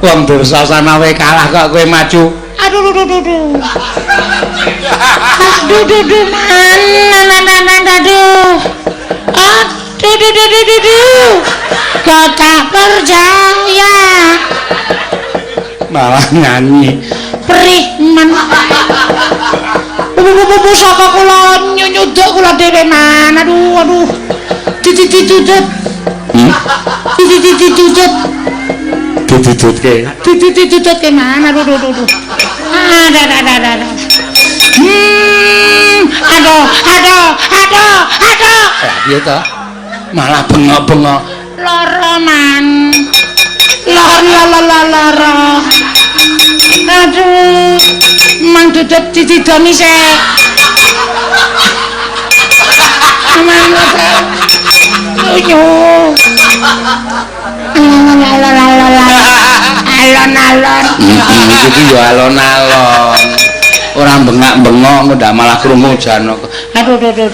Wong Dursasana wae kalah kok kowe maju. Aduh duh duh duh. Aduh duh duh man aduh. Aduh duh duh duh duh. Kau tak percaya. Malah nyanyi. Perih man. Bu saka kula nyunyuduk kula dhewe man. Aduh aduh. Ditititutut. Ditititutut. Dititutke. Ditititutke man. Aduh aduh aduh. Aduh aduh aduh aduh. Aduh aduh aduh aduh. Lah piye to? Malah bengok-bengok. Lara man. Lara lara lara. Aduh. Mang dudut dididoni sik. Mang lunyu. Alon-alon. Iki yo alon-alon. Ora bengak-bengok engko ndak malah krungu Janaka. Aduh aduh aduh.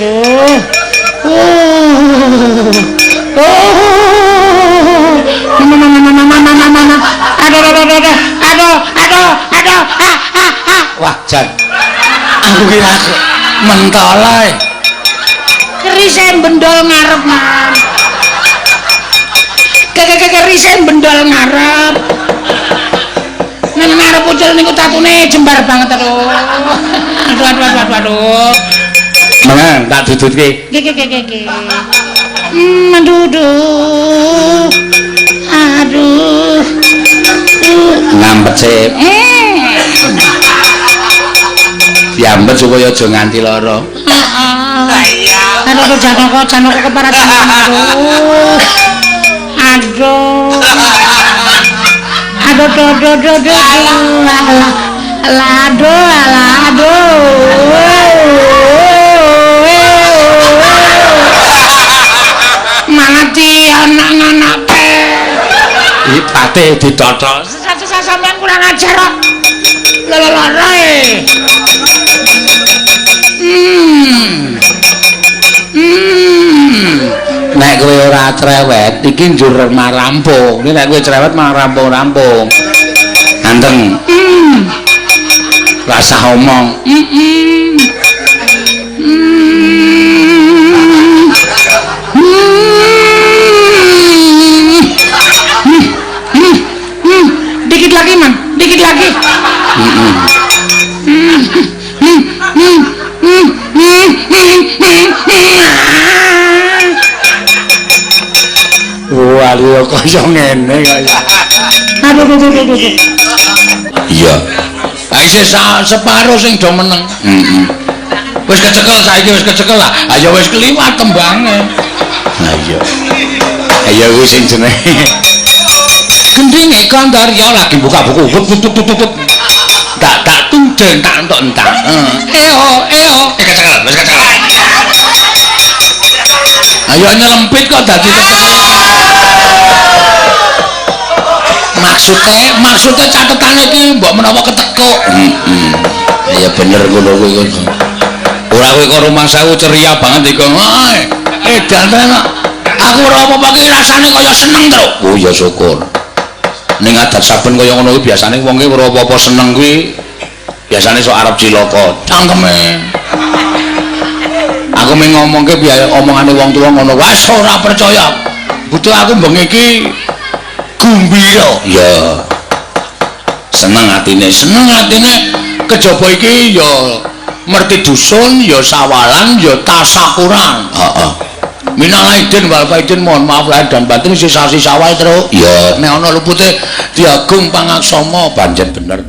Aduh aduh aduh aduh aduh aduh. Wah jan. Aku kira mentol ae. Kerise bendol ngarep man. Kerise bendol ngarep. Nang ngarep ucul niku tatune jembar banget aduh. Aduh aduh aduh aduh. Menang tak dudutke. Nggih nggih nggih nggih. Aduh aduh. Aduh. Ngampet sip. Diambet supaya aja nganti lara. Heeh. Iya. Aduh Janaka Janaka keparat aduh. Aduh. Aduh aduh aduh aduh aduh. Alah aduh alah aduh. Malah di anak-anake. Iki pate ditothok. Sampeyan kurang ajar kok. Lara-lara e. Nek kowe ora cerewet iki njur marampung. Nek kowe cerewet malah rampung-rampung. Anteng. Rasah omong. Dikit lagi man, dikit lagi. Wah, lho kaya ngene kaya. Aduh aduh aduh aduh. Iya. Ha isih separo sing do meneng. Heeh. Wis kecekel saiki wis kecekel lah. Ha ya wis kliwat tembange. Ha iya. Ha ya kuwi sing jenenge. Gendinge Gandarya lagi buka buku. Tak tak tundeng tak entuk entak. Eo eo kecekel wis kecekel. Ayo nyelempit kok dadi kecekel. Maksudnya catetane iki mbok menawa ketekuk. Heeh. Ya bener ngono kuwi. Ora kowe kok rumangsaku ceria banget iku. Edan tenan. Aku ora apa-apa iki rasane kaya seneng terus. Oh ya syukur. Ning adat saben kaya ngono kuwi biasane wong ki ora apa-apa seneng kuwi biasane sok arep cilaka. Cangkeme. Aku mung ngomongke biaya omongane wong tuwa ngono. Wes ora percaya. Butuh aku bengi iki gumbira. Ya. Seneng atine, seneng atine kejaba iki ya merti dusun, ya sawalan, ya tasakuran. Heeh. Minal aidin wal faidin, mohon maaf lahir dan batin sisasi sawal terus. Ya, nek ana lupute diagung pangaksama pancen bener.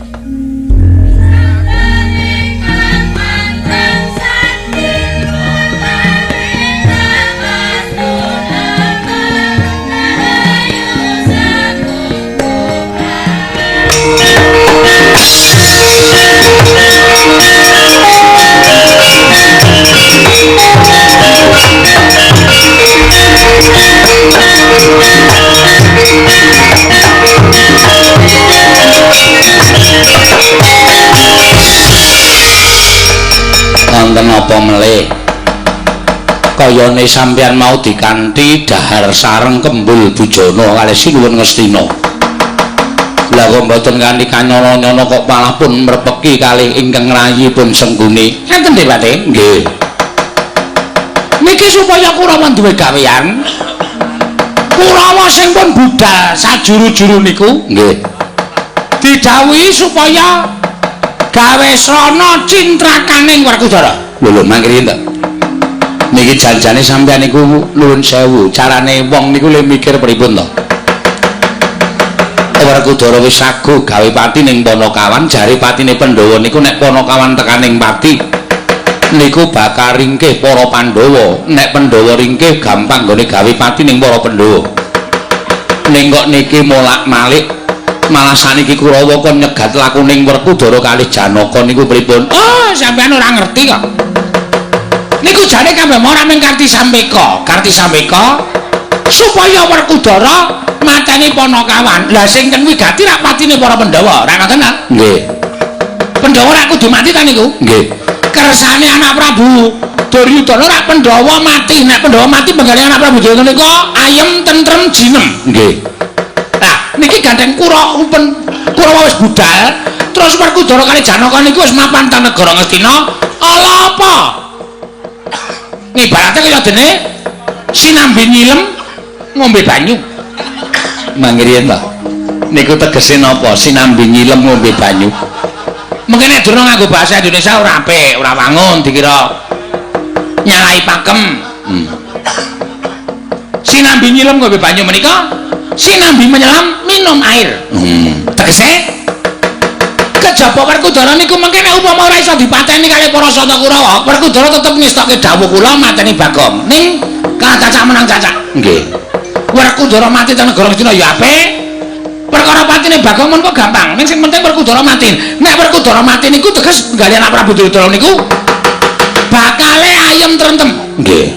Wonten apa melih? Kayane sampeyan mau dikanthi dahar sareng kembul bujana kalih sinuwun Ngastina. Lah kok mboten kanthi kanyono-nyono kok malah pun mrepeki kalih ingkang rayipun Sengguni. Enten Depati? Nggih. Niki supaya Kurawa duwe gawean. Kurawa sing pun budal sajuru-juru niku nggih. Didhawuhi supaya gawe srana cintrakaning Werkudara. Lho lho mangke riyen to. Niki janjane sampeyan niku nuwun sewu, carane wong niku le mikir pripun to? Werkudara wis sago gawe pati ning Panakawan, jare patine Pandhawa niku nek Panakawan tekaning pati niku bakal ringkih para Pandhawa. Nek Pandhawa ringkih gampang nggone gawe pati ning para Pandhawa. Ning kok niki molak-malik malah saniki Kurawa kon nyegat lakuning Werkudara kalih Janaka niku pripun? Oh, sampeyan ora ngerti kok. Niku jane kabeh ora mung Karti Sampeka. Karti Sampeka supaya Werkudara mateni Panakawan. Lah sing ten wigati rak patine para Pandhawa, ora ngoten ta? Nggih. Pandhawa rak kudu mati ta niku? Nggih. Kersane anak Prabu Duryudana rak Pandhawa mati. Nek Pandhawa mati penggane anak Prabu Duryudana niku ayem tentrem jinem. Nggih. Lah niki gandeng Kurawa wis budal, terus Werkudara kali Janaka niku wis mapan teng negara Ngastina. Ala apa? Ngibarate kaya dene sinambi nyilem ngombe banyu. Mangke riyen to. Niku tegese napa? Sinambi nyilem ngombe banyu. Mungkin nek durung nganggo bahasa Indonesia ora apik, ora wangun dikira nyalahi pakem. Sinambi nyilem ngombe banyu menika sinambi menyelam minum air. Tegese kejaba Werkudara niku mengke nek upama ora iso dipateni kalih para Sata Kurawa, Werkudara tetep ngestokke dawuh kula mateni Bagong. Ning kalah cacak menang cacak. Nggih. Werkudara mati teng negara Ngastina ya apik. Perkara patine Bagong men kok gampang. Ning sing penting Werkudara mati. Nek Werkudara mati niku teges penggalian anak Prabu Duryudana niku bakale ayem trentem. Nggih.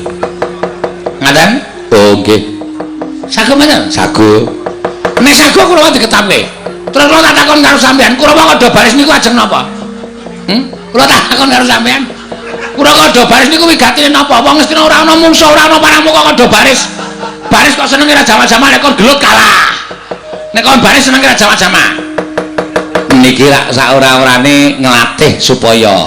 Ngaten? Oh nggih. Sago mboten? Sago. Nek sago kula diketapke. Terus kula tak takon karo sampean, Kurawa kada baris niku ajeng napa? Kula tak takon karo sampean. Kurawa kada baris niku wigatine napa? Wong Ngastina ora ana mungsuh, ora ana paramuka kada baris. Baris kok senenge ra jama-jama nek kon gelut kalah. Nek kon baris senenge ra jama-jama. Niki rak saora-orane nglatih supaya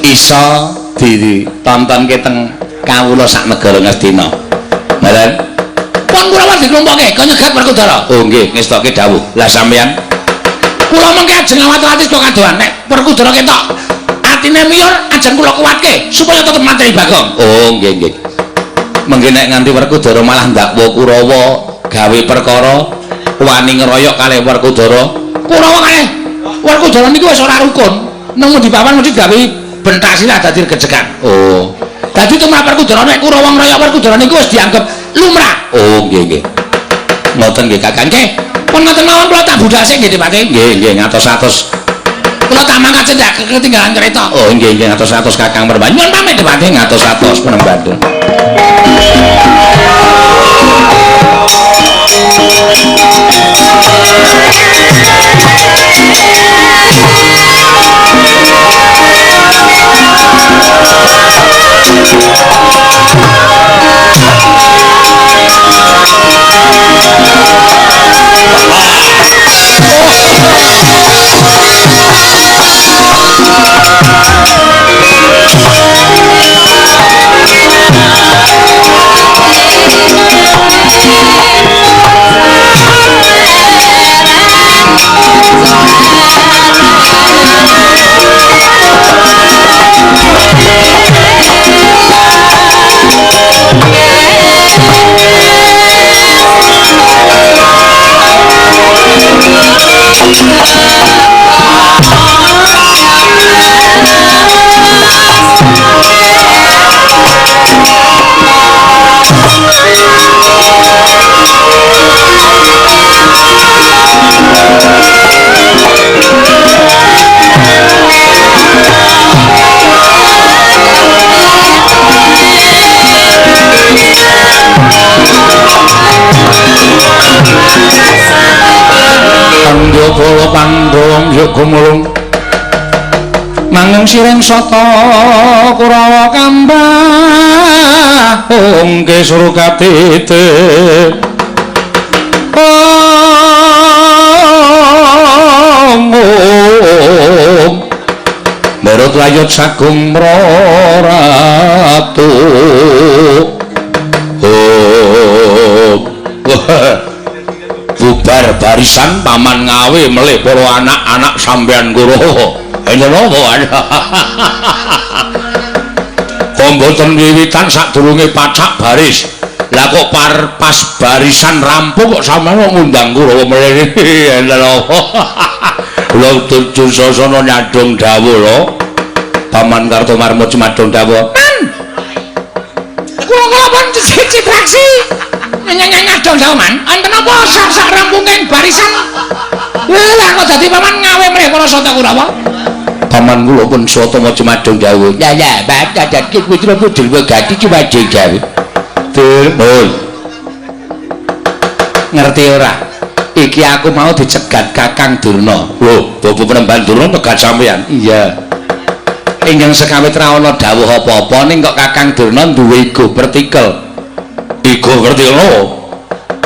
iso ditontonke teng kawula sak negara Ngastina. Mboten? Pun Kurawa diklompoke kon nyegat Werkudara. Oh nggih, ngestoke dawuh. Lah sampeyan kula mengke ajeng awat-awati saka kadohan. Nek Werkudara ketok atine miyur ajeng kula kuwatke supaya tetep mateni Bagong. Oh nggih nggih. Mengke nek nganti Werkudara malah ndakwa Kurawa gawe perkara wani ngeroyok kalih Werkudara. Kurawa kalih Werkudara niku wis ora rukun. Nemu di papan mesti gawe bentak silah dadi regejegan. Oh. Dadi tumrap Werkudara nek Kurawa ngeroyok Werkudara niku wis dianggep lumrah. Oh nggih nggih. Ngoten nggih Kakang. Nggih. Pun ngoten mawon kula tak budhal sik nggih Depati. Nggih nggih ngatos-atos. Kula tak mangkat cendhak ketinggalan kereta. Oh nggih nggih ngatos-atos Kakang Peremban. Nyuwun pamit Depati ngatos-atos Peremban. Pandya Pandhawa gumulung manggung sireng sata Kurawa kambah ongke surukatite. Prayot sagung mroratu. Oh. Bubar barisan paman ngawe melih para anak-anak sampean Kurawa. Enten apa? Kok mboten wiwitan sadurunge pacak baris. Lah kok pas barisan rampung kok sampean ngundang Kurawa melih. Enten apa? Kula Dursasana nyadong dawuh lho. Paman Kartomarma cumadong dawuh. Man. Kula kula Citraksi. Nyadong dawuh man. Enten apa sak-sak rampunge barisan? Lah kok dadi paman ngawe mrih para sata Kurawa? Paman kula pun Swatama cumadong dawuh. Ya ya, bapak dadi putra Durwagati cumadong dawuh. Dur. Ngerti ora? Iki aku mau dicegat Kakang Durna. Lho, Bapak Penemban Durna negat sampeyan? Iya. Ingkang sekawit ra ana dawuh apa-apa ning kok Kakang Durna duwe ego pertikel. Ego pertikel lho.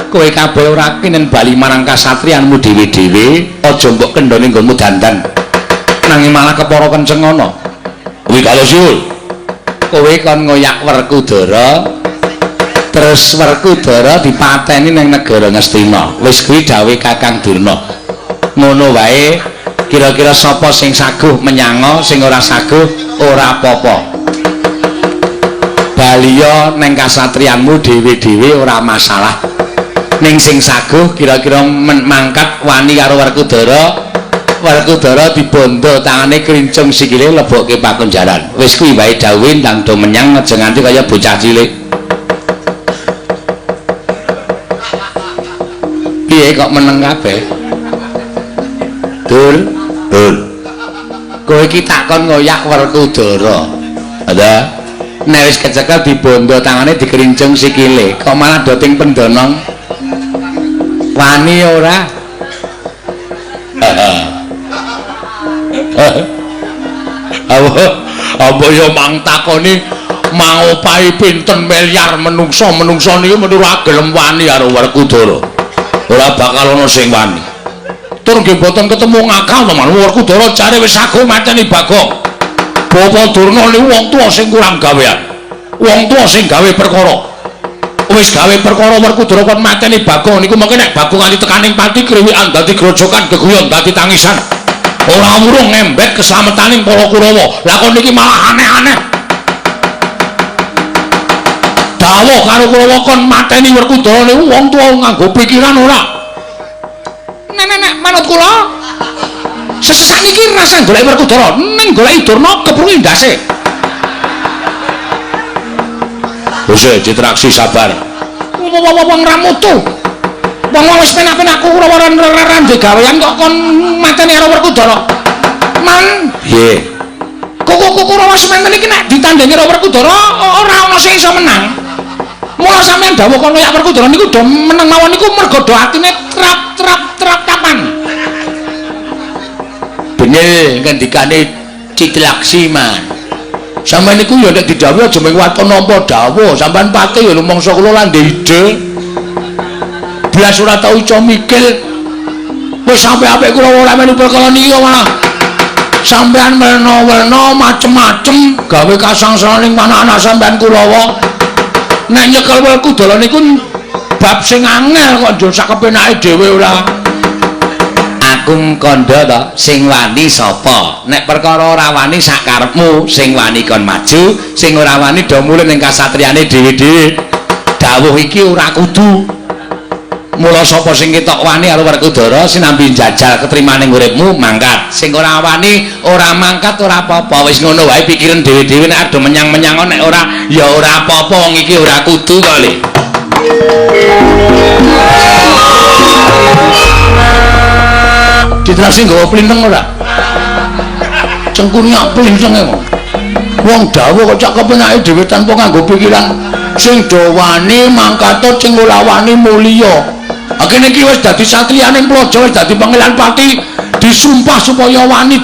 Kowe kabeh ora kinen bali marang kasatriyanmu dhewe-dhewe, aja mbok kendhone nggonmu dandan. Nanging malah kepara kenceng ana. Kuwi kalau siul. Kowe kon ngoyak Werkudara. Terus Werkudara dipateni ning negara Ngastina. Wis kuwi dawuhe Kakang Durna. Ngono wae, kira-kira sapa sing saguh menyanga, sing ora saguh ora apa-apa. Baliya ning kasatriyanmu dhewe-dhewe ora masalah. Ning sing saguh kira-kira mangkat wani karo Werkudara, Werkudara dibondo tangane krincung sikile lebokke pakunjaran. Wis kuwi wae dawuhe ndang do menyang aja nganti kaya bocah cilik. Piye kok meneng kabeh? Dur, dur. Kowe iki takon ngoyak Werkudara. Ada? Nek wis kecekel dibondo tangane dikrincung sikile, kok malah do ting pendonong? Wani ora? Apa ya mang takoni mangopahi pinten miliar menungsa-menungsa niku menurut gelem wani karo Werkudara. Ora bakal ana sing wani. Tur nggih mboten ketemu ngakal to, Man. Werkudara jare wis saguh mateni Bagong. Bapak Durna niku wong tuwa sing kurang gawean. Wong tuwa sing gawe perkara. Wis gawe perkara Werkudara kon mateni Bagong niku mengke nek Bagong nganti tekaning pati kriwikan dadi grojokan geguyon dadi tangisan. Ora wurung ngembet keselametaning para Kurawa. Lah kon niki malah aneh-aneh. Dawuh karo Kurawa kon mateni Werkudara niku wong tuwa nganggo pikiran ora. Nek manut kula sesesak niki rasa golek Werkudara ning goleki Durna keprungi ndase. Wis Citraksi sabar. Wong ra mutu. Wong wis penak-penak Kurawa ora ndek gawean kok kon mateni karo Werkudara. Man, piye? Kok Kurawa sementen iki nek ditandingi karo Werkudara ora ana sing iso menang. Mula sampeyan dawuh kono yak Werkudara niku do meneng mawon niku mergo do atine trap-trap-trap kapan. Bener ngendikane Citraksi, Man. Sampeyan niku ya nek didhawuhi aja mung waton nampa dawuh, sampeyan pati ya rumangsa kula lan ndek ide. Blas ora tau iso mikir. Wis sampe apik kula ora melu perkara niki kok malah sampeyan werna-werna macem-macem gawe kasangsaran ning anak-anak sampeyan Kurawa. Nek nyekel Werkudara niku bab sing angel kok njur sak kepenake dhewe ora. Aku kandha to, sing wani sapa? Nek perkara ora wani sak karepmu, sing wani kon maju, sing ora wani do mulih ning kasatriyane dhewe-dhewe. Dawuh iki ora kudu. Mula sapa sing ketok wani karo Werkudara sinambi njajal ketrimane uripmu mangkat. Sing ora wani ora mangkat ora apa-apa. Wis ngono wae pikiran dhewe-dhewe nek ado menyang-menyang nek ora ya ora apa-apa wong iki ora kudu kok le. Citraksi nggawa plinteng ora? Cengkune plintenge kok. Wong dawuh kok cak kepenake dhewe tanpa nganggo pikiran. Sing do wani mangkate sing ora wani mulya. Kene iki wis dadi satriyaning Praja, wis dadi pangeran pati, disumpah supaya wani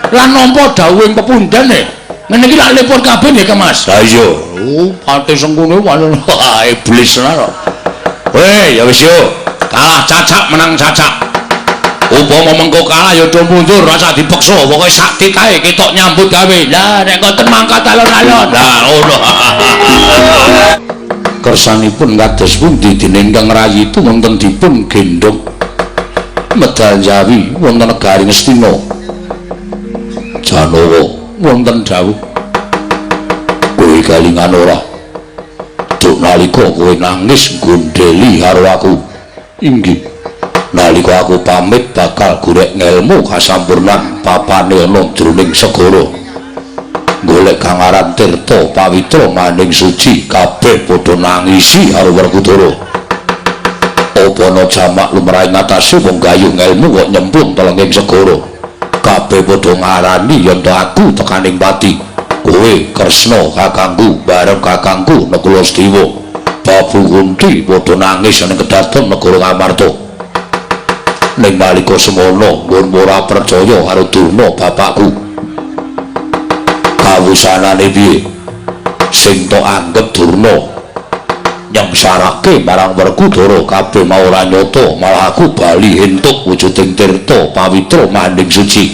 lan nampa dawuhing pepundhene. Ngene iki lak lepon kabeh nggih, Kang Mas. Lah iya, pati sengkune wani iblis tenan kok. Weh, ya wis yo. Kalah cacak menang cacak. Upama mengko kalah ya do mundur, rasa dipeksa, pokoke sak titahe ketok nyambut gawe. Lah nek ngoten mangkat alon-alon. Lah ngono. Kersanipun kados pundi dene ingkang rayi itu wonten dipun gendhong medal Jawi wonten negari Ngastina. Janawa wonten dawuh, kowe kalingan ora? Duk nalika kowe nangis gondeli karo aku. Inggih. Nalika aku pamit bakal golek ngelmu kasampurnan papane ana jroning segara. Golek kang aran Tirta Pawitra maning suci kabeh padha nangisi karo Werkudara. Apa ana jamak lumrah ing atase wong gayuh ngelmu kok nyemplung telenging segara. Kabeh padha ngarani yen to aku tekaning pati. Kowe Kresna kakangku bareng kakangku Nakula Sediwa. Prabu Kunti padha nangis ning kedaton negara Ngamarta. Ning nalika semono nggon ora percaya karo Durna bapakku. Kawusanane piye? Sing tok anggep Durna nyengsarake marang Werkudara kabeh mau ora nyata, malah aku bali entuk wujuding Tirta Pawitra maning suci.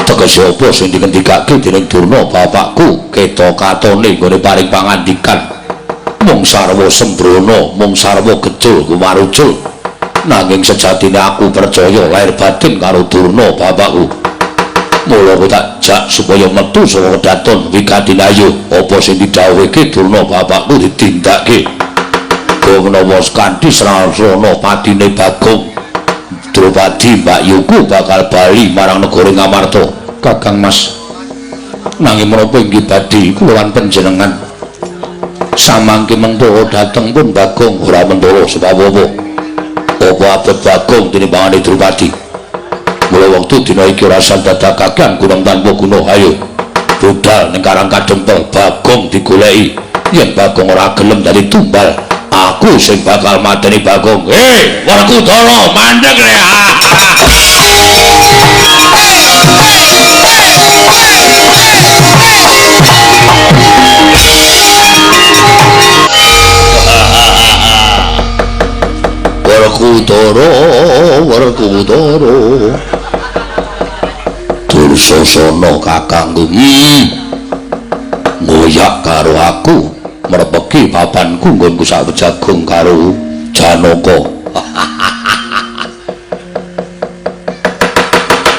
Tegese apa sing dikendikake dening Durna bapakku ketok katone nggone paring pangandikan mung sarwa sembrono, mung sarwa gejul kumarucul. Nanging sejatine aku percaya lahir batin karo Durna bapakku. Mula aku tak jak supaya metu saka kedaton wigatinayu apa sing didhawuhke Durna bapakku ditindakake. Go menawa kanthi srana patine Bagong Drupadi mbakyuku bakal bali marang negara Ngamarta. Kakang Mas, nanging menapa inggih badhe kula lan panjenengan samangke mentala dhateng pun Bagong ora mentala sebab apa? Apa abot Bagong tinimbangane Drupadi? Mula wektu dina iki ora sandadakaken gunung tanpa guna. Ayo budal ning Karang Kadempel, Bagong digoleki. Yen Bagong ora gelem dadi tumbal, aku sing bakal mateni Bagong. Hei, Werkudara, mandeg re. Werkudara, Werkudara. Dursasana kakangku ngoyak karo aku merpeki papanku nggonku sak wejagung karo Janaka.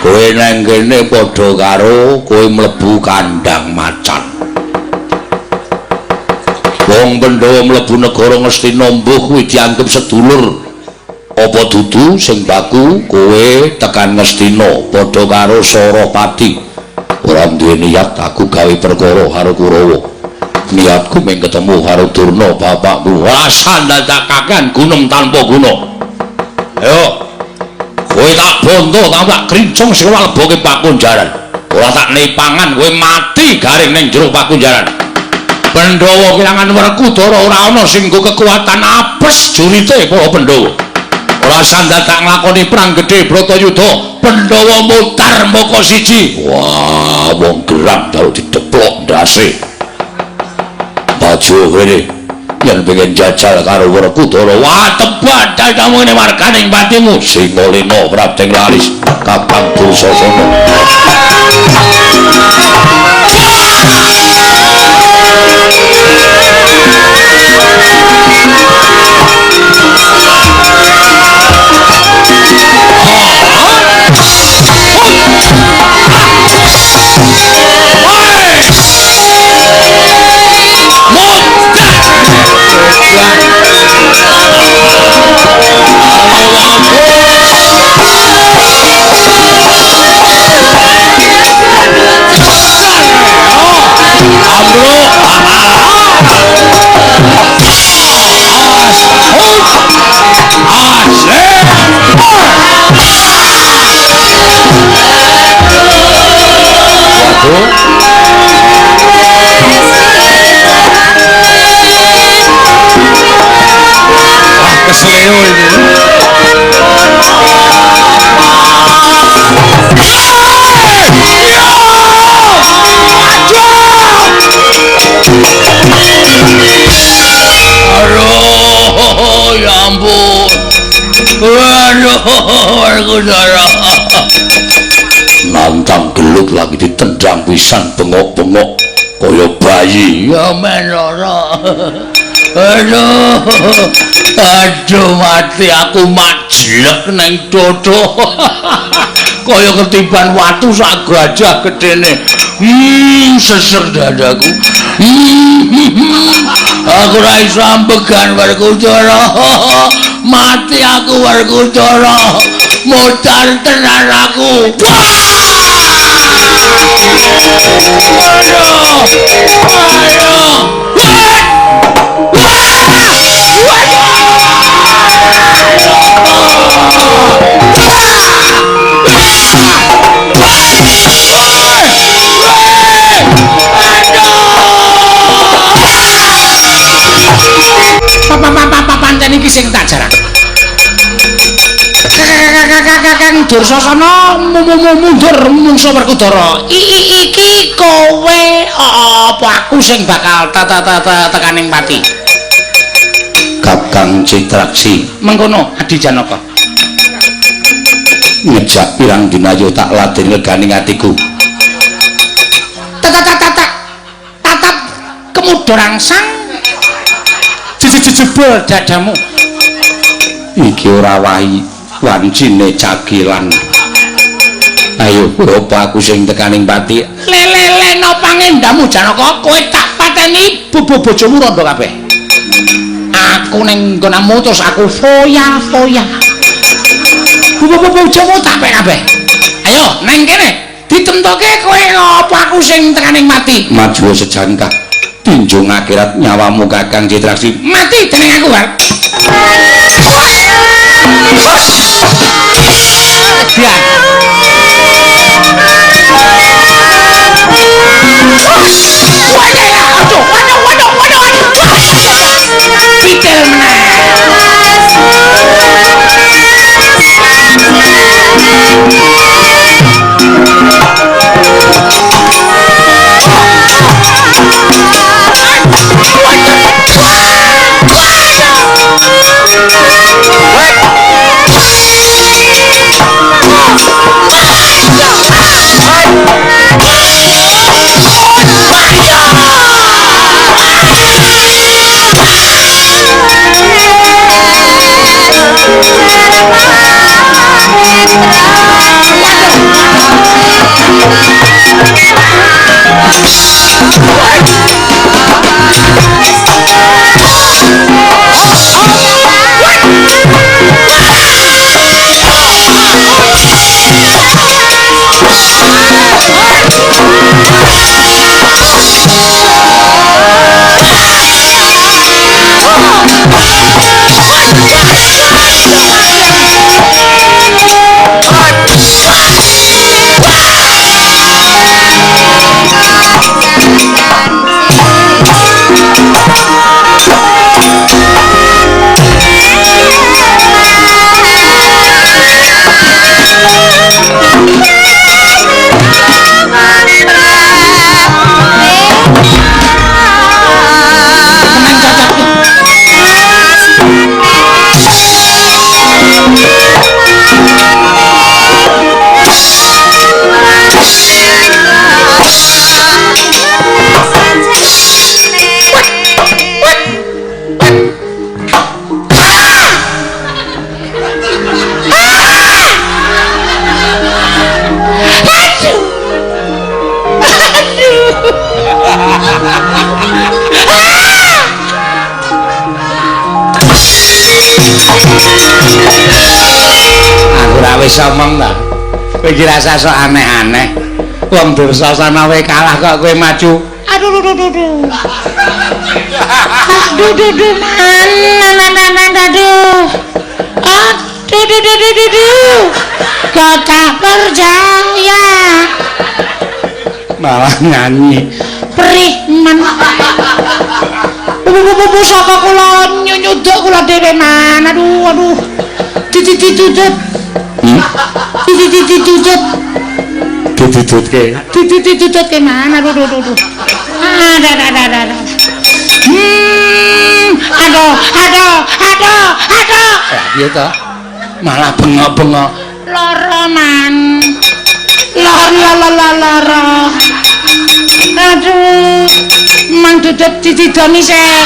Kowe nang kene padha karo kowe mlebu kandang macan. Wong Pandhawa mlebu negara Ngastina mbuh kuwi dianggep sedulur. Apa dudu sing baku kowe tekan Ngastina padha karo Sarapati. Ora duwe niat aku gawe perkara karo Kurawa. Niatku mung ketemu karo Durna bapakku. Rasa ndadakaken gunung tanpa guna. Ayo. Kowe tak bonto, tak krincung sing leboke pakunjaran. Ora tak nepangan kowe mati garing ning jero pakunjaran. Pandhawa kelangan Werkudara ora ana sing nggo kekuatan apes jurite para Pandhawa. Ora sandadak nglakoni perang gedhe Bratayuda, Pandhawa mutar moko siji. Wah, wong gerang dalu dideplok ndase. Maju kene yen pengen jajal karo Werkudara. Wah, tebak dadamu ngene warganing patimu. Singalena Prabdeng Laris Kakang Dursasana. Werkudara. Nantang gelut lagi ditendang pisan bengok-bengok kaya bayi. Ya men lara. Aduh. Aduh mati aku majlek neng dodo. Kaya ketiban watu sak gajah gedene. Seser dadaku. Aku ora iso ambegan Werkudara. Mati aku Werkudara. Modar tenan aku. Aduh. Aduh. Pancen iki sing tak jarak. Kakang Dursasana mundur mungsu Werkudara. Iki kowe apa aku sing bakal tekaning pati? Kakang Citraksi. Mengkono Adi Janaka. Ngejak pirang dina yo tak ladeni leganing atiku. Tatap kemuda rangsang. Jebol dadamu. Iki ora wahi wancine cagilan. Ayo apa aku sing tekaning pati? Lelele no pangendamu Janaka, kowe tak pateni bojomu rondo kabeh. Aku ning nggonamu terus aku foya-foya. Bojomu tak pek kabeh. Ayo neng kene ditemtoke kowe apa aku sing tekaning mati? Maju sejangkah. Tinjung akhirat nyawamu Kakang Citraksi. Mati dening aku, War. Dian. Waduh, waduh, waduh, waduh, waduh. Pitel meneh. Aku ora wis omong ta. Kowe iki rasa sok aneh-aneh. Wong Dursasana wae kalah kok kowe maju. Aduh duh duh duh. Aduh duh duh man aduh. Aduh duh duh duh duh. Kok tak percaya. Malah nyanyi. Perih man. Bu saka kula nyunyuduk kula dhewe man. Aduh aduh. Dititutut. Dititutut. Dititutke. Dititutke man. Aduh aduh aduh. Aduh aduh aduh. Aduh aduh aduh aduh. Ya piye to? Malah bengok-bengok. Lara man. Lara lara lara. Aduh, mang dudut dicidoni sik.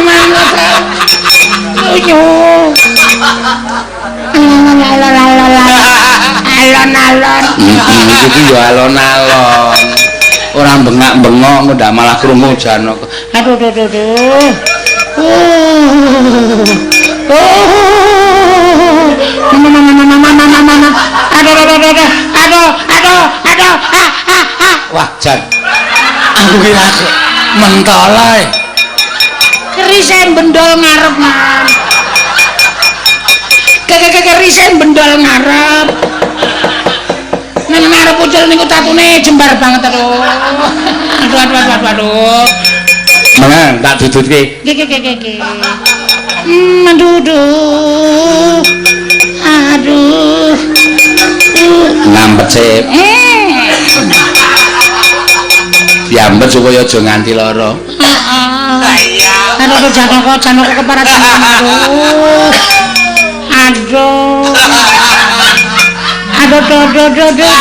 Mang yo. Alon-alon. Iki yo alon-alon. Ora bengak-bengok ndak malah krungu Janaka. Aduh aduh aduh. Aduh aduh aduh aduh aduh aduh. Wah, jan. Aku kira aku mentol ae. Kerise bendol ngarep, Man. Kerise bendol ngarep. Nang ngarep ucul niku tatune jembar banget aduh. Aduh aduh aduh aduh. Menang tak dudutke. Nggih nggih nggih nggih. Aduh aduh. Aduh. Ngampet sik. Diambet supaya aja nganti lara. Heeh. Aduh Janaka Janaka keparat. Aduh. Aduh. Aduh aduh aduh aduh aduh.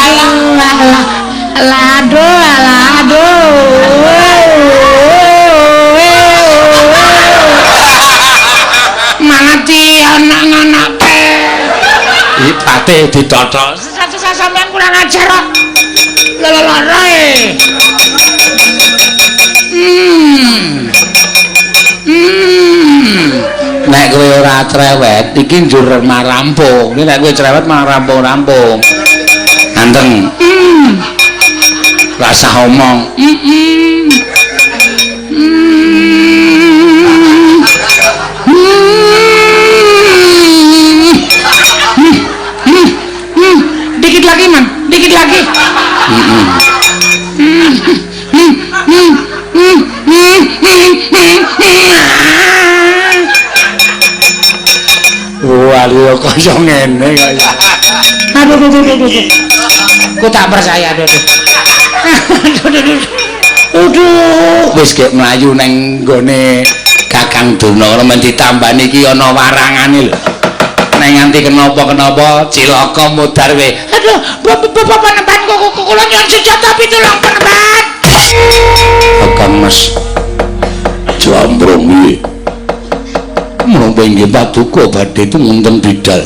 Alah aduh alah aduh. Malah di anak-anake. Iki pate ditothok. Sampeyan kurang ajar kok. Lara-lara e. Nek kowe ora cerewet, iki njur marampung. Nek kowe cerewet malah rampung-rampung. Anteng. Rasah omong. Dikit lagi, Man. Dikit lagi. Wah, lho kaya ngene kaya. Aduh aduh aduh aduh. Ku tak percaya aduh. Aduh aduh. Aduh, wis gek mlayu nang nggone Kakang Durna men ditambani iki ana warangane lho. Nek nganti kenapa-kenapa cilaka mudhar we. Aduh, bapak panembahan kok kula nyuwun senjata pitulung panembahan. Kakang Mas Jambrong iki. Menapa inggih paduka badhe tumunten bidal.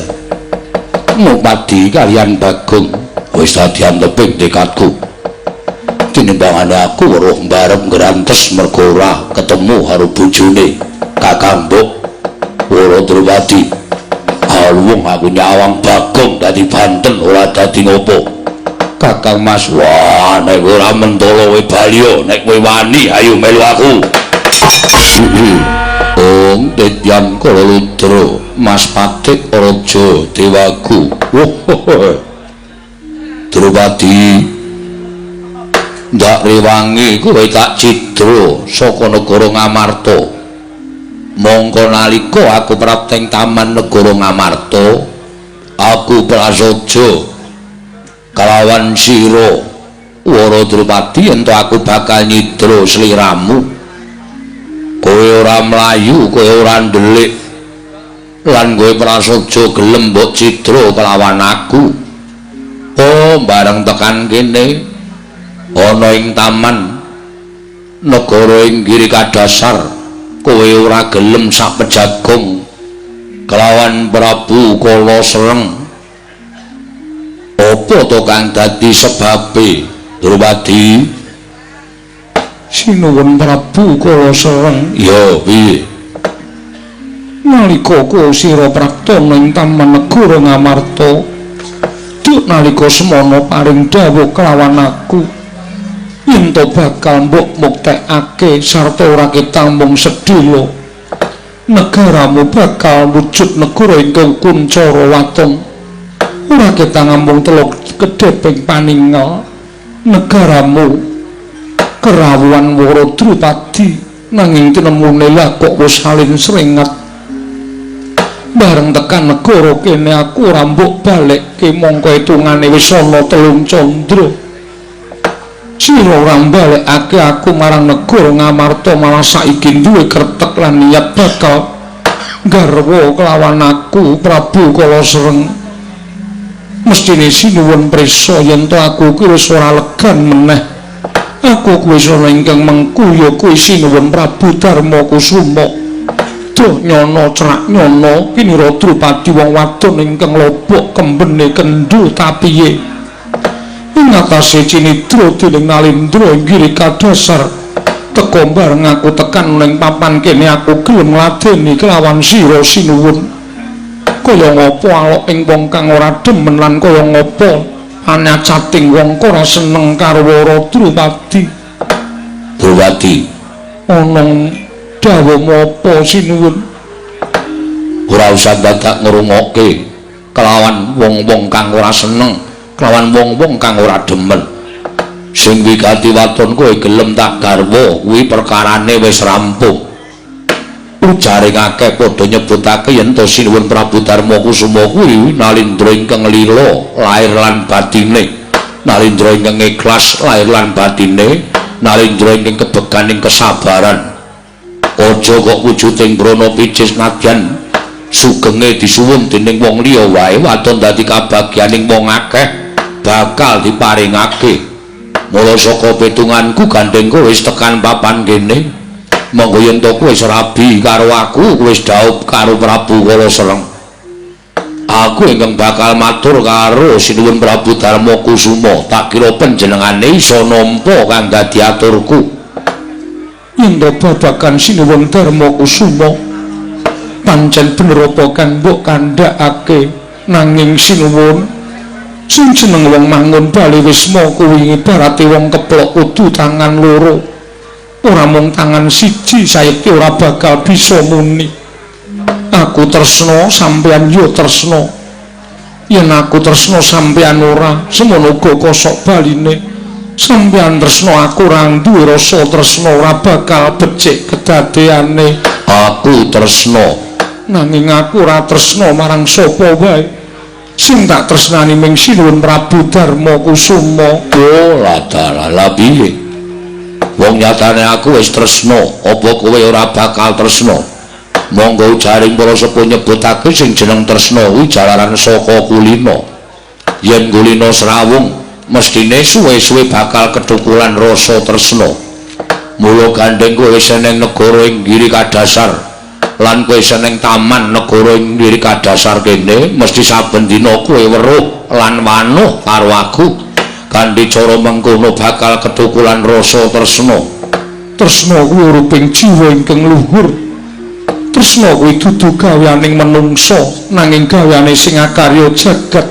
Mupadi kaliyan Bagong wis dadi anteping tekadku. Tinimbangane aku weruh mbarep ngrantes mergo ora ketemu karo bojone Kakang Mbok Wara Drupadi. Aluwung aku nyawang Bagong dadi banten ora dadi ngopo. Kakang Mas, wah nek ora mentolo kowe bali nek kowe wani ayo melu aku. Ong Tetyan Kalaludra Mas Patik Raja Dewaku. Drupadi ndak rewangi kowe tak cidra saka negara Ngamarta. Mongko nalika aku prapteng taman negara Ngamarta, aku prasaja kalawan sira Wara Drupadi ento aku bakal nyidra sliramu. Kowe ora mlayu, kowe ora ndelik lan kowe prasaja gelem mbok cidra kelawan aku. Oh, bareng tekan kene ana ing taman negara ing Giri Kadasar, kowe ora gelem sak pejagong kelawan Prabu Kala Sereng. Apa to kang dadi sebabe, Drupadi? Sinuwun Prabu Kala Sereng. Ya piye? Nalika kowe sira prapta ning taman negara Ngamarta, duk nalika semana paring dawuh kelawan aku yen to bakal mbok muktekake sarta ora ketambung sedhela, negaramu bakal wujud negara ingkang kuncara waton. Ora ketangambung teluk kedheping paningal negaramu kerawuhan Wara Drupadi, nanging tinemune lah kok wis salin srengat. Bareng tekan negara kene aku ora mbok balekke mongko hitungane wis ana 3 candra. Sira ora mbalekake aku marang negara Ngamarta, malah saiki duwe kretek lan niat bakal Garwa kelawan aku Prabu Kalasereng. Mestine sinuwun prisa yen to aku ki wis ora legan meneh. Aku kuwi ana ingkang mengku ya kuwi sinuwun Prabu Darma Kusuma. Duh nyono cerak nyono kinira Drupadi wong wadon ingkang lobok kembene kendhu tapiye. Ing atase cinidra dening Nalindra inggih kadhasar. Teka bareng aku tekan ning papan kene aku gelem ngladeni kelawan sira sinuwun. Kaya ngapa alok ing wong kang ora demen lan kaya ngapa anacating wong ora seneng karo Wara Drupadi. Drupadi ana dawuh apa sinuwun? Ora usah dadak ngrungokke kelawan wong-wong kang ora seneng, kelawan wong-wong kang ora demen. Sing wigati waton kowe gelem tak garwa kuwi perkarane wis rampung. Ujare akeh padha nyebutake yen to sinuwun Prabu Darma Kusuma kuwi Nalindra ingkang lila lair lan batine, Nalindra ingkang ikhlas lair lan batine, Nalindra ingkang kebeganing kesabaran. Aja kok wujuding brana picis nadyan sugenge disuwun dening wong liya wae waton dadi kabagyaning wong akeh bakal diparingake. Mula saka pitunganku gandeng kowe wis tekan papan kene. Monggo yen to kowe wis rabi karo aku, kowe wis dhaup karo Prabu Kalasereng. Aku ingkang bakal matur karo sinuwun Prabu Darma Kusuma, tak kira panjenengane iso nampa kang dadi aturku. Yen to babagan sinuwun Darma Kusuma pancen bener apa kang mbok kandhakake, nanging sinuwun sing jeneng wong mangun bali wisma kuwi ibarate wong keplok kudu tangan loro. Ora mung tangan siji saiki ora bakal bisa muni. Aku tresna sampeyan yo tresna. Yen aku tresna sampeyan ora, semono uga kosok baline. Sampeyan tresna aku ora duwe rasa tresna ora bakal becik kedadeane. Aku tresna nanging aku ora tresna marang sapa wae. Sing tak tresnani ming sinuwun Prabu Darma Kusuma. Oh, ladalah lha piye? Wong nyatane aku wis tresna, apa kowe ora bakal tresna? Monggo jaring para sepuh nyebutake sing jeneng tresna kuwi jalaran saka kulina. Yen kulina srawung, mestine suwe-suwe bakal kethukulan rasa tresna. Mula gandeng kowe wis eneng negara ing Giri Kadhasar lan kowe seneng taman negara ing Giri Kadhasar kene, mesti saben dina kowe weruh lan wanuh karo aku. Kanthi cara mengkono bakal kethukulan rasa tresna. Tresna kuwi uruping jiwa ingkang luhur. Tresna kuwi dudu gaweaning menungsa, nanging gaweane sing akarya jagat.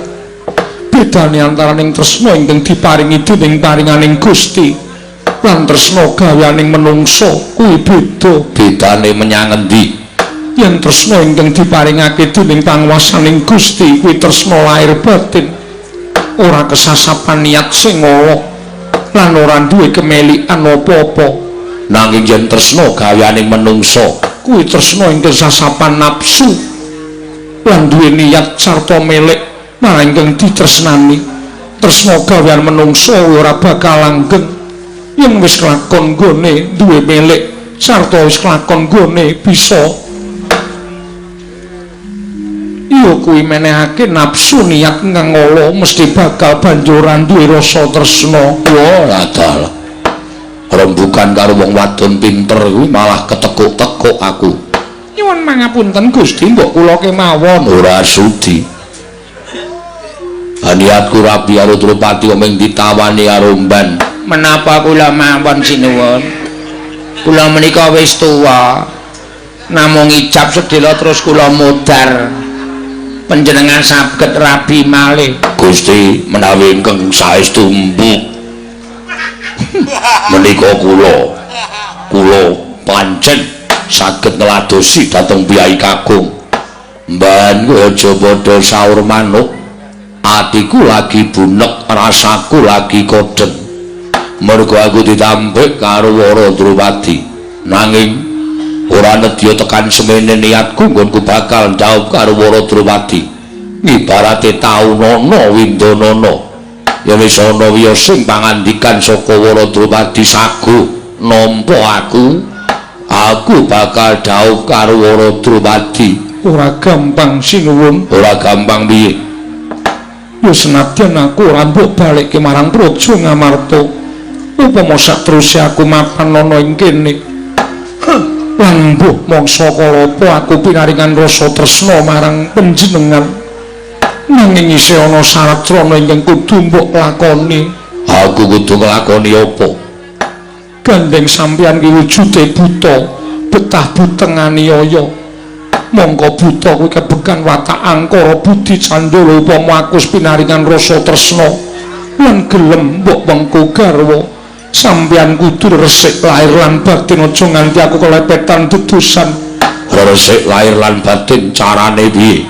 Bedane antaraning tresna ingkang diparingi dening paringaning Gusti lan tresna gaweaning menungsa kuwi beda. Bedane menyang endi? Yen tresna ingkang diparingake dening panguwasaning Gusti kuwi tresna lahir batin, ora kesasapan niat sing ala lan ora duwe kemelikan apa-apa. Nanging yen tresna gaweaning menungsa kuwi tresna ingkang sasapan nafsu lan duwe niat sarta melek marang ingkang ditresnani. Tresna gawean menungsa ora bakal langgeng yen wis kelakon nggone duwe melek sarta wis kelakon nggone bisa iya kuwi menehake nafsu niat ingkang ala mesti bakal banjuran duwe rasa tresna. Wah, ladalah rembukan karo wong wadon pinter kuwi malah ketekuk-tekuk aku. Nyuwun mangapunten Gusti, mbok kula kemawon. Ora sudi. Niatku rabi karo Drupadi mung ditawani karo mban. Menapa kula mawon sinuwun? Kula menika wis tuwa. Namung ijab sedhela terus kula modar. Panjenengan saged rabi malih. Gusti menawi ingkang saestu mbuk menika kula pancen saged ngladosi dhateng piyai kakung. Mban kowe aja padha saur manuk. Atiku lagi bunek, rasaku lagi kodheng. Mergo aku ditampik karo Wara Drupadi. Nanging ora nedya tekan semene niatku nggonku bakal ndhaup karo Wara Drupadi. Ibarate taunana windanana. Ya wis ana wiya sing pangandikan saka Wara Drupadi sago nampa aku. Aku bakal dhaup karo Wara Drupadi. Ora gampang sinuwun. Ora gampang piye? Ya senadyan aku ora mbok balikke marang Praja Ngamarta. Upama sateruse aku mapan ana ing kene. Lan mbuh mangsa kalapa aku pinaringan rasa tresna marang panjenengan. Nanging isih ana syarat srana ingkang kudu mbok lakoni. Aku kudu nglakoni apa? Gandeng sampeyan ki wujude buta, betah buteng aniaya. Mongko buta kuwi kebekan watak angkara budi candala upama aku pinaringan rasa tresna lan gelem mbok wengku garwa. Sampeyan kudu resik lahir lan batin, aja nganti aku kelepetan dedusan. Resik lahir lan batin carane piye?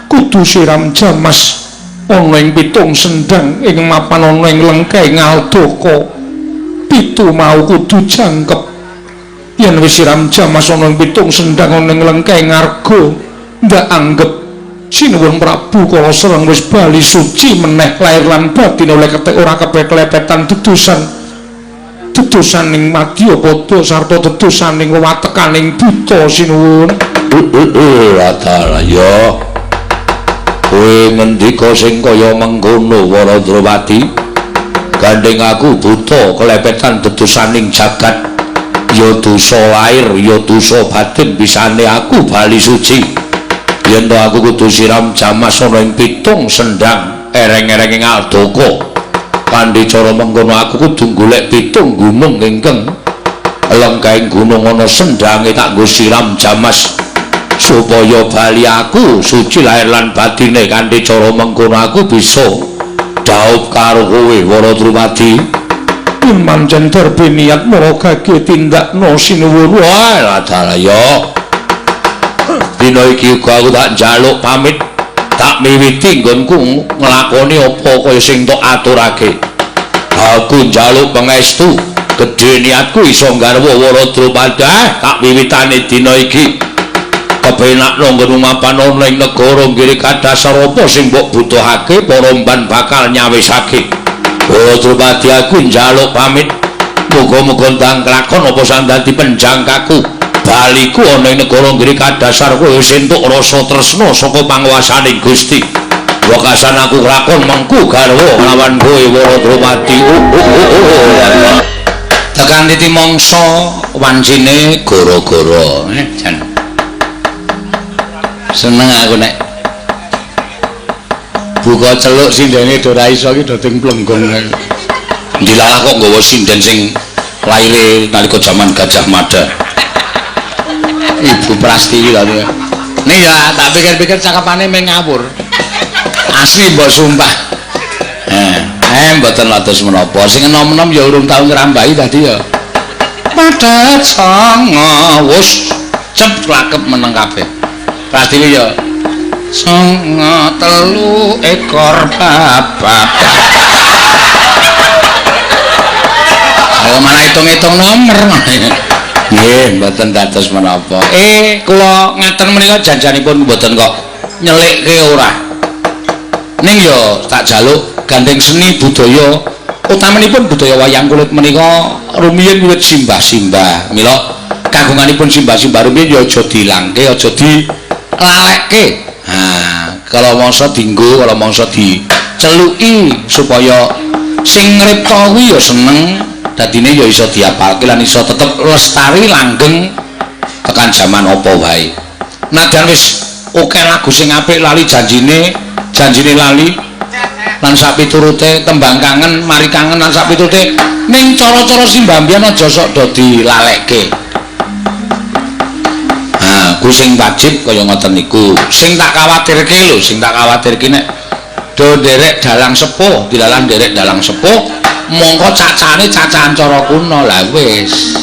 Kudu siram jamas ana ing pitung sendang ing mapan ana ing lengkeh ngaldaka. Pitu mau kudu jangkep. Yen wis siram jamas ana ing pitung sendang ana ing lengkeh ngarga, ndak anggep sinuwun Prabu Kala Sreng wis bali suci meneh lahir lan batin oleh ketek ora kepeklepetan dedusan. Dedusaning madyapada sarta dedusaning wewatekaning buta sinuwun. Latara ya. Kowe ngendika sing kaya mengkono Wara Drupadi? Gandeng aku buta kelepetan dedusaning jagat. Ya dosa lahir, ya dosa batin bisane aku bali suci. Yen to aku kudu siram jamas ana ing pitung sendang ereng-erenge ngaldaka. Kanthi cara mengkono aku kudu golek pitung gunung ingkang lengkahing gunung ana sendange tak nggo siram jamas supaya bali aku suci lahir lan batine. Kanthi cara mengkono aku bisa dhaup karo kowe Wara Drupadi. Yen pancen darbe niat mara gage tindakno sinuwun. Wah, adalah ya. Dina iki uga aku tak njaluk pamit, tak miwiti nggonku nglakoni apa kaya sing tok aturake. Aku njaluk pangestu, gedhe niatku iso nggarwa Wara Drupada tak wiwitane dina iki. Kepenakno nggon mapan ana ing negara nggiri kadasar apa sing mbok butuhake para mban bakal nyawisake. Wara Drupadi aku njaluk pamit, muga-muga ndang kelakon apa sing dadi penjangkaku. Baliku ana ing negara nggiri kadasar kowe wis entuk rasa tresna saka panguwasaning Gusti. Wekasan aku kelakon mengku garwa lawan kowe Wara Drupadi. Tekan titi mangsa wancine gara-gara. Jan. Seneng aku nek buka celuk sindene do ora iso iki do ting plenggong. Ndilalah kok nggawa sinden sing laire nalika jaman Gajah Mada. Ibu Prastiwi lho. Nih ya, tak pikir-pikir cakepane mung ngawur. Asli mbok sumpah. Mboten lados menapa. Sing enom-enom ya urung tau ngrambahi tadi ya. Padha songo wis cep lakep meneng kabeh. Prastiwi ya songo telu ekor babat. Ayo malah hitung-hitung nomor. Nggih, mboten dados menapa. Kula ngaten menika janjanipun mboten kok nyelikke ora. Ning ya tak jaluk gandeng seni budaya, utamanipun budaya wayang kulit menika rumiyin wiwit simbah-simbah. Mila kagunganipun simbah-simbah rumiyin ya aja dilangke, aja dilalekke. Ha, kalau mangsa dinggo, kalau mangsa diceluki supaya sing ngripta kuwi ya seneng. Dadine ya iso diapalke lan iso tetep lestari langgeng tekan jaman apa wae. Nadyan wis akeh lagu sing apik lali janjine, janjine lali lan sapiturute tembang kangen, mari kangen lan sapiturute ning cara-cara simbah mbiyen aja sok do dilalekke. Ha, ku sing wajib kaya ngoten niku. Sing tak kawatirke lho, sing tak kawatirke nek do nderek dalang sepuh, dilalah nderek dalang sepuh mongko cacane cacahan cara kuno lah wis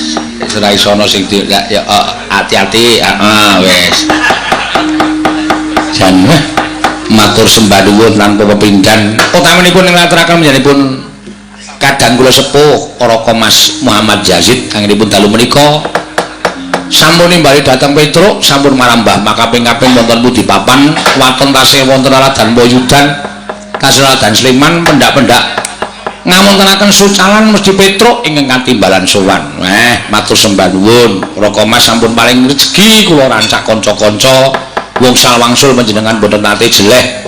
ora iso ana sing di ya ati-ati heeh wis jan matur sembah nuwun lan pepindhan utamanipun ing lataraken panjenenganipun kadang kula sepuh Raka Mas Muhammad Yazid anggenipun dalu menika sampun nimbali dhateng Petruk sampun marambah makaping-kaping wonten pundi papan waton tasih wonten Radan Boyudan tasih Radan Sleman pendak-pendak Ngamontenaken sucalan mesti petruk ingkang katimbalan sowan. Matur sembah nuwun. Raka Mas sampun paling rezeki kula rancak kanca-kanca wong salwangsul panjenengan boten nate jeleh.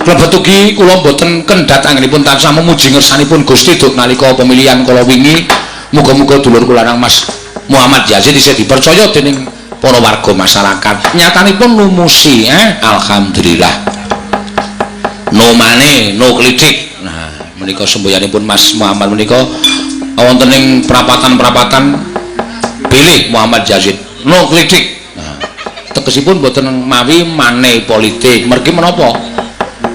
Klebet ugi kula boten kendhat anggenipun tansah memuji ngersanipun Gusti duk nalika pemilihan kala wingi. Muga-muga dulur kula lanang Mas Muhammad Yazid isih dipercaya dening para warga masyarakat. Nyatanipun numusi, alhamdulillah. No mane, no klitik. Nah, menika semboyanipun Mas Muhammad menika wonten ing perapatan-perapatan pilih Muhammad Yazid, no klitik. Nah, tegesipun boten mawi mane politik. Mergi menapa?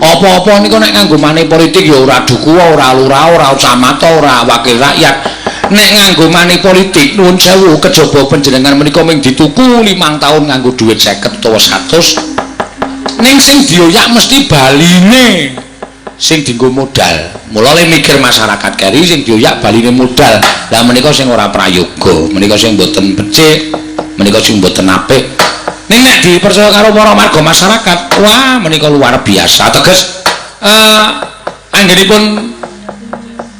Apa-apa niku nek nganggo mane politik ya ora duku, ora lurah, ora camat, ora wakil rakyat. Nek nganggo mane politik nuwun sewu kejaba panjenengan menika mung dituku 5 tahun nganggo dhuwit 50 utawa 100. Ning sing dioyak mesti baline sing dienggo modal. Mula le mikir masyarakat keri sing dioyak baline modal. Lah menika sing ora prayoga, menika sing mboten becik, menika sing mboten apik. Ning nek dipercaya karo para warga masyarakat, wah menika luar biasa. Teges anggenipun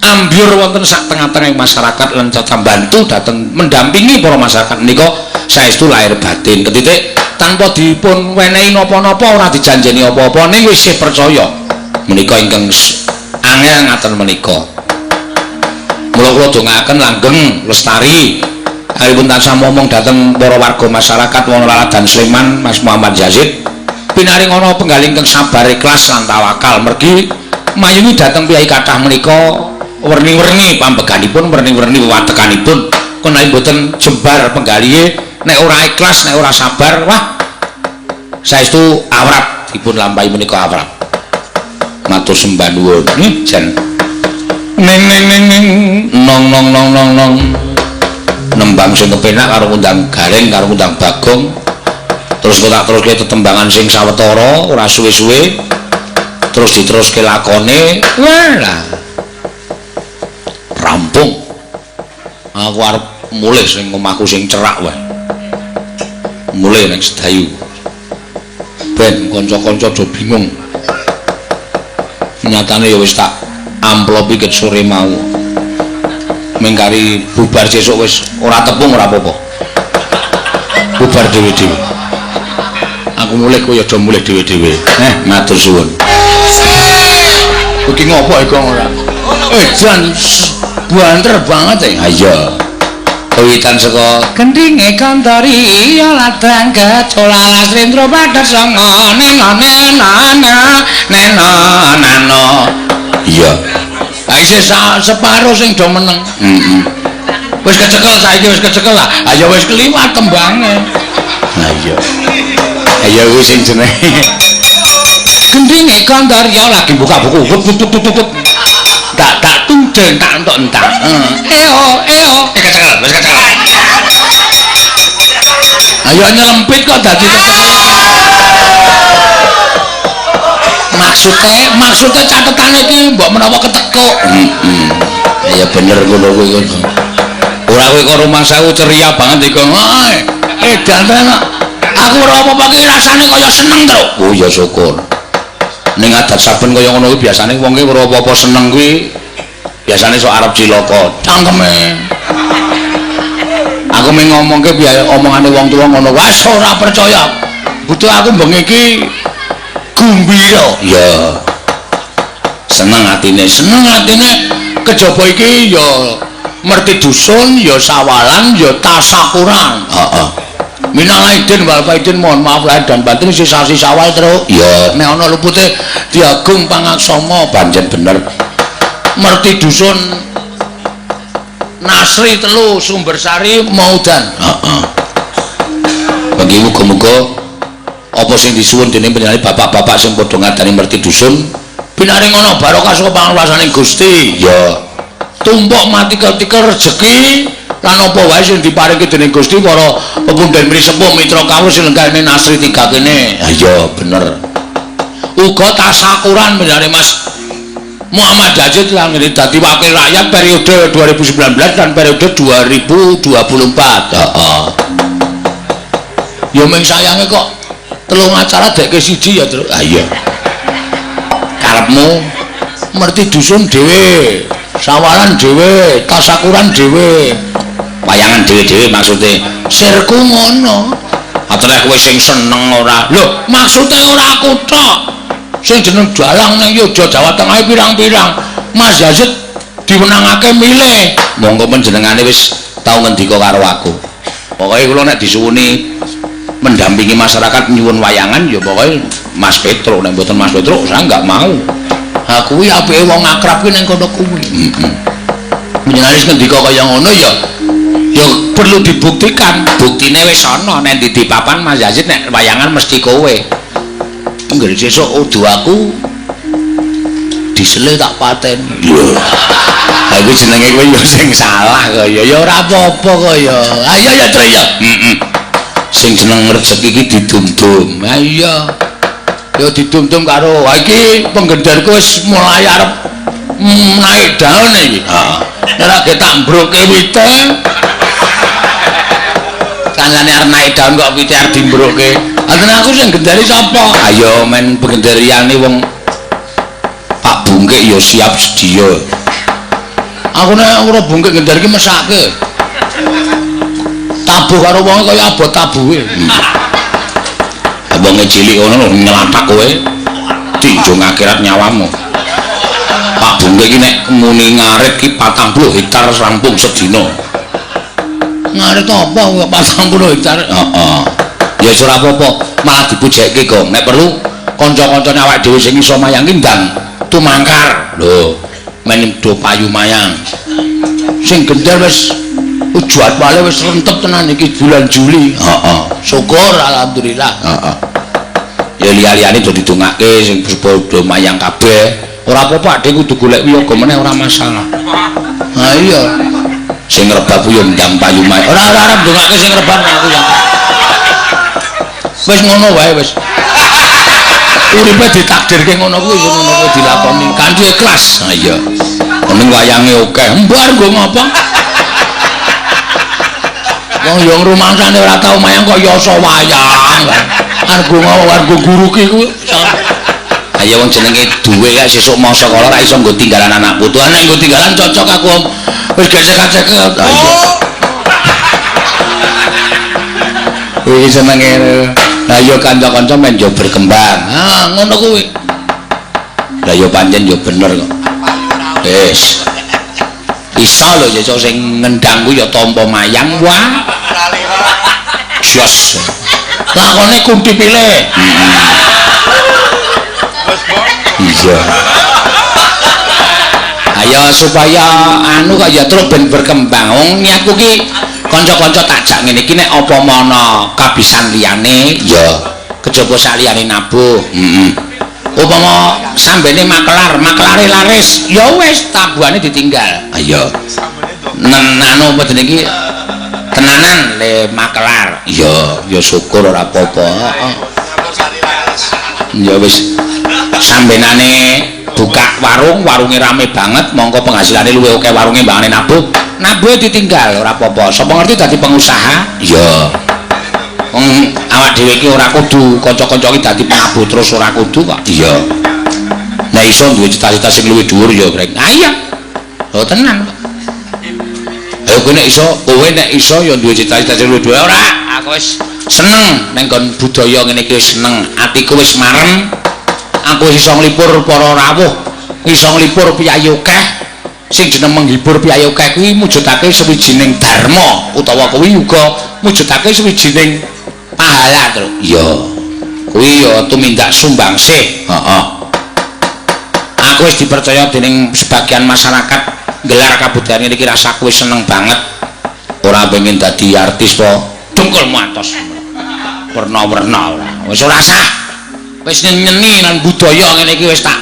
ambyur wonten sak tengah-tengah masyarakat lan cocok bantu dhateng mendampingi para masyarakat menika saestu lahir batin. Ketitik tanpa dipun wenehi napa-napa, ora dijanjeni apa-apa, ning wis percaya. Menika ingkang angel ngaten menika. Mula kula dongaaken langgeng lestari. Aripun tansah momong dhateng para warga masyarakat Wonolaladan Sleman Mas Muhammad Yazid pinaring ana penggalih ingkang sabar ikhlas lan tawakal. Mergi mayungi dhateng piyai kathah menika werni-werni pambeganipun, werni-werni wewatekanipun, menawi mboten jembar penggalihe nek ora ikhlas, nek ora sabar, wah saestu awrap dipun lampahi menika awrap. Matur sembah nuwun. Jan ning ning ning ning nong nong nong nong nong nembang sing kepenak karo ngundang Gareng karo ngundang Bagong, terus kotak teruske tetembangan sing sawetara ora suwe-suwe terus diteruske lakone. Wah rampung. Aku arep mulih sing omahku sing cerak wae. Mulih nang Sedayu. Ben kanca-kanca do bingung. Nyatane ya wis tak amplopi ket sore mau. Mengkari bubar sesuk wis ora tepung ora apa-apa. Bubar dhewe-dhewe. Aku mulih kowe ya do mulih dhewe-dhewe. Matur suwun. Iki ngopo iku ora? Jan banter banget ya. Iya. Kawitan saka gendinge kandari ladang gejolalas rindra padha sanga nena nena nena nano. Iya. Ha isih separo sing do meneng. Heeh. Wis kecekel saiki, wis kecekel lah. Ha ya wis kliwat tembange. Ha iya. Ha ya kuwi sing jenenge gendinge kandari lagi buka buku. Tut. Tak tak tunjen tak entok entak. Eo eo kecekel wis kecekel. Ayo nyelempit kok dadi kecekel. Maksudnya catetane iki mbok menawa ketekuk. Heeh. Ya bener ngono kuwi. Ora kowe kok rumangsaku ceria banget iku. Edan tenan. Aku ora apa-apa iki rasane kaya seneng terus. Oh ya syukur. Ning adat saben kaya ngono kuwi biasane wong ki ora apa-apa seneng kuwi biasane sok arep cilaka cangkeme. Aku mung ngomongke biaya omongane wong tuwa ngono wis ora percaya. Butuh aku bengi iki gumbira. Ya. Seneng atine, seneng atine kejaba iki ya merti dusun, ya sawalan, ya tasakuran. Heeh. Minal aidin wal faidin, mohon maaf lahir dan batin, sisasi sawal terus. Ya, nek ana lupute diagung pangaksama pancen bener. Merti dusun Nasri telu Sumbersari Maudan. Heeh. Bagi muga-muga apa sing disuwun dening panjenengan bapak-bapak sing padha ngadani merti dusun pinaring ana barokah saka panguwasane Gusti. Ya. Tumpuk mati ketikel rejeki lan apa wae sing diparingke dening Gusti para pepundhen mrisepuh mitra kawula sing lenggahne Nasri tiga kene. Ha iya bener. Uga tasakuran panjenengane Mas Muhammad Yazid lan ngene dadi wakil rakyat periode 2019 dan periode 2024. Heeh. Ya mung sayange kok telung acara dekke siji ya, Truk. Ha iya. Karepmu Merti dusun dhewe, sawaran dhewe, tasakuran dhewe. Wayangan dhewe-dhewe maksude. Sirku ngono. Atreh kowe sing seneng ora? Lho, maksude ora aku tok. Sing jeneng dalang ning Yogya Jawa Tengah pirang-pirang. Mas Yazid diwenangake milih. Monggo panjenengane wis tau ngendika karo aku. Pokoke kula nek disuwuni mendampingi masyarakat nyuwun wayangan ya pokoke Mas Petruk, nek mboten Mas Petruk saya enggak mau. Ha kuwi apike wong akrab kuwi ning kono kuwi. Heeh. Panjenengane wis ngendika kaya ngono ya ya perlu dibuktikan. Buktine wis ana nek ndi papan Mas Yazid nek wayangan mesti kowe. Ngger sesuk udu aku disele tak pateni. Ha iku jenenge kowe ya sing salah kaya ya ora apa-apa kaya. Ha iya ya Tru ya. Heeh. Sing jeneng rejeki iki didum-dum. Ha iya. Ya didum-dum karo ha iki penggenderku wis mulai arep naik daun iki. Heeh. Nek ora tak mbroke wite. Kancane arep naik daun kok wite arep dimbroke. Ha tenan aku sing gendari sapa? Ayo men penggendariane wong Pak Bungkik ya siap sedia. Aku nek ora bungkik gendar iki mesake. Tabuh karo wong kaya abot tabuhe. Wonge cilik ngono nyelatak kowe. Tinjung akhirat nyawamu. Pak Bungkik iki nek muni ngarit ki 40 hektar rampung sedina. Ngarit apa kok 40 hektar? Heeh. Ya wis ora apa-apa, malah dipujekke kok. Nek perlu kanca-kancane awake dhewe sing iso mayang ki ndang tumangkar. Lho, men do payu mayang. Sing gendar wis jadwale wis rentep tenan iki bulan Juli. Heeh. Syukur alhamdulillah. Heeh. Ya liya-liyane do didongake sing padha mayang kabeh. Ora apa-apa adek kudu golek wiyaga meneh ora masalah. Ha iya. Sing rebab yo ndang payu mayang. Ora ora arep ndongake sing rebab aku ya. Wis ngono wae wis. Uripe ditakdirke ngono kuwi ya ngono kuwi dilakoni kanthi ikhlas. Ha iya. Ning wayange akeh. Embar nggo ngapa? Wong yo ngrumangsane ora tau mayang kok yasa wayang. Arep nggo arep guruki kuwi. Ha ya wong jenenge duwe kaya sesuk masa kala ora iso nggo tinggalan anak putu. Nek nggo tinggalan cocok aku om. Wis gesek-gesek. Ha iya. Iki senenge. Lah ya kanca-kanca men yo berkembang. Ha ngono kuwi. Lah ya pancen yo bener kok. Wis. Iso lho ya sing ngendang kuwi ya tampa mayang wah. Jos. Lakone kunti pilih. Iya. Ayo supaya anu kok ya terus ben berkembang. Wong niatku ki kanca-kanca tak jak ngene iki nek apa mono kabisan liyane ya kejaba saliyane nabuh. Heeh. Upama sambene makelar, makelare laris, ya wis tabuhane ditinggal. Ayo. Anu apa jenenge iki tenanan le makelar. Ya, ya syukur ora apa-apa. Heeh. Ya wis sambenane buka warung, warunge rame banget, mongko penghasilane luwih akeh warunge mbangane nabuh. Nabuhe ditinggal ora apa-apa. Sapa ngerti dadi pengusaha? Iya. Wong awak dhewe iki ora kudu kanca-kanca iki dadi penabuh terus ora kudu kok. Iya. Nek iso duwe cita-cita sing luwih dhuwur ya, Greng. Ha iya. Oh tenan kok. Ayo kowe nek iso, kowe nek iso ya duwe cita-cita sing luwih dhuwur ora. Aku wis seneng ning nggon budaya ngene iki wis seneng. Atiku wis marem. Aku iso nglipur para rawuh, iso nglipur piyayi akeh. Sing jeneng menghibur piyayi akeh kuwi mujudake sawijining dharma utawa kuwi uga mujudake sawijining pahala, Tru. Iya. Kuwi ya tumindak sumbangsih. Heeh. Aku wis dipercaya dening sebagian masyarakat gelar kabudayan iki rasaku wis seneng banget. Ora pengen dadi artis po dengkulmu atos. Werna-werna ora. Wis ora sah. Wis nyeni lan budaya ngene iki wis tak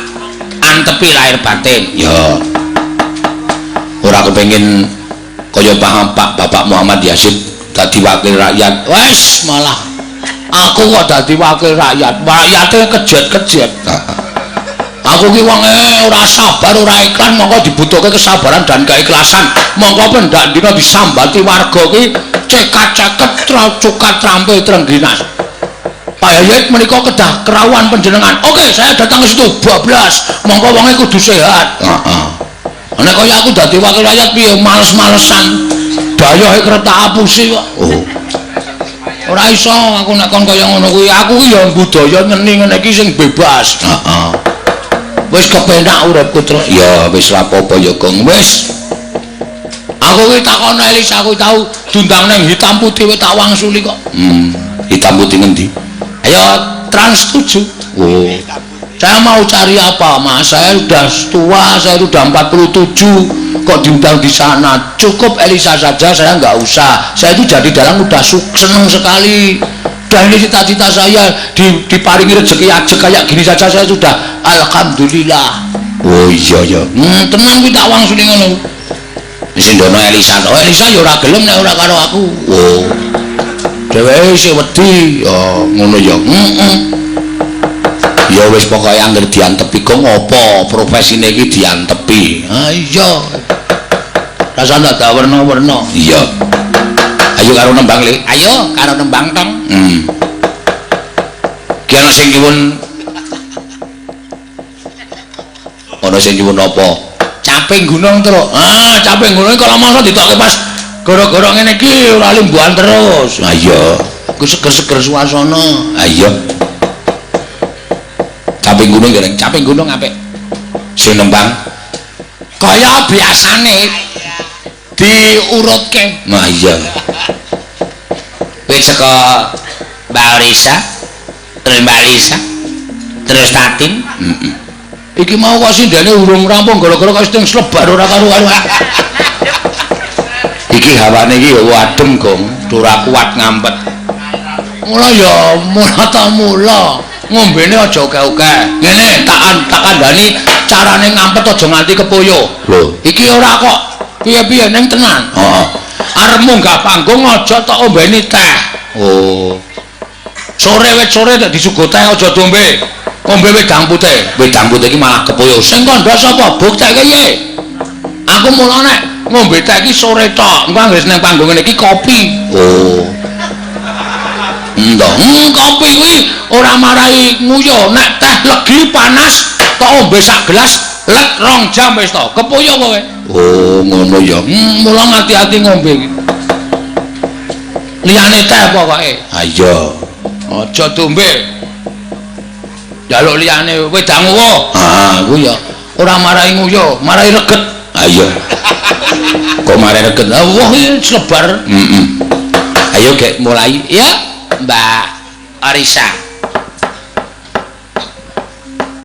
antepi lahir batin. Ya. Ora kepengin kaya Pak Bapak Muhammad Yazid dadi wakil rakyat. Wis malah aku kok dadi wakil rakyat. Rakyate kejet-kejet. Aku ki wonge ora sabar, ora ikhlas, mongko dibutuhke kesabaran dan keikhlasan. Mongko pendak dina disambati warga ki cekat-ceket cukat trampil trengginas. Pak Yayat menika kedah kerawuhan panjenengan. Oke, saya datang ke situ bablas. Mongko wonge kudu sehat. Heeh. Nek kaya aku dadi wakil rakyat piye males-malesan. Dayohe kretak apusi kok. Oh. Ora iso aku nek kon kaya ngono kuwi. Aku ki ya budaya nyeni ngene iki sing bebas. Heeh. Wis kepenak uripku, Truk. Ya wis ra apa-apa ya, Gong. Wis. Aku ki takon Elisa, aku tau diundang ning hitam putih wis tak wangsuli kok. Hitam putih ngendi? Ayo Trans 7. Oh. Saya mau cari apa, Mas? Saya sudah tua, saya sudah 47. Kok diundang di sana? Cukup Elisa saja, saya nggak usah. Saya itu jadi dalang udah seneng sekali. Dan ini cita-cita saya diparingi rezeki aja kayak gini saja saya sudah alhamdulillah. Oh iya ya. Tenang kuwi tak wangsuli ngono. Sing ndono Elisa to. Elisa ya ora gelem nek ora karo aku. Oh. Dheweke isih wedi. Ya ngono ya. Heeh. Ya wis pokoke anggere diantepi kok ngopo profesine iki diantepi. Ha iya. Rasane tak werna-werna. Iya. Ayo karo nembang, Le. Ayo karo nembang tong. Ki ana sing nyuwun. Ana sing nyuwun apa? Caping gunung, Truk. Ah, caping gunung kalau masa ditokke pas gara-gara ngene iki ora limbuhan terus. Ha iya. Ku seger-seger suasana. Ha iya. Caping gunung dereng, caping gunung apik. Sing nembang kaya biasane diurutke. Nah iya. Wis saka Mbak Risa, terus Mbak Lisa, terus Tatin. Heeh. Iki mau kok sindene urung rampung gara-gara kok sing slebar ora karu-karuan. Iki hawane iki ya adem, Gong. Ora kuat ngampet. Mula ya mula ta mula. Ngombene aja akeh-akeh. Ngene tak kandhani carane ngampet aja nganti kepoyo. Lho, iki ora kok piye-piye ning tenan. Heeh. Arep munggah panggung aja tok ombeni teh. Oh. Sore wit sore nek disuguh teh aja diombe. Ngombe wedang putih. Wedang putih iki malah kepoyo. Sing kandha sapa? Bukteke piye? Aku mula nek ngombe teh iki sore tok. Engko anggere nang panggung ngene iki kopi. Oh. Ndong, kopi kuwi ora marai nguyuh. Nek teh legi panas tok ombe sak gelas let 2 jam wis to. Kepoyo kowe. Oh, ngono ya. Mula ngati-ati ngombe iki. Liyane teh pokoke. Ha iya. Aja diombe. Njaluk liyane wedang uwuh. Ah, kuwi ya ora marai nguyuh, marai reget. Ha iya. Kok marai reget? Lah uwuh iki slebar. Heeh. Ayo gek mulai. Ya, Mbak Arisa.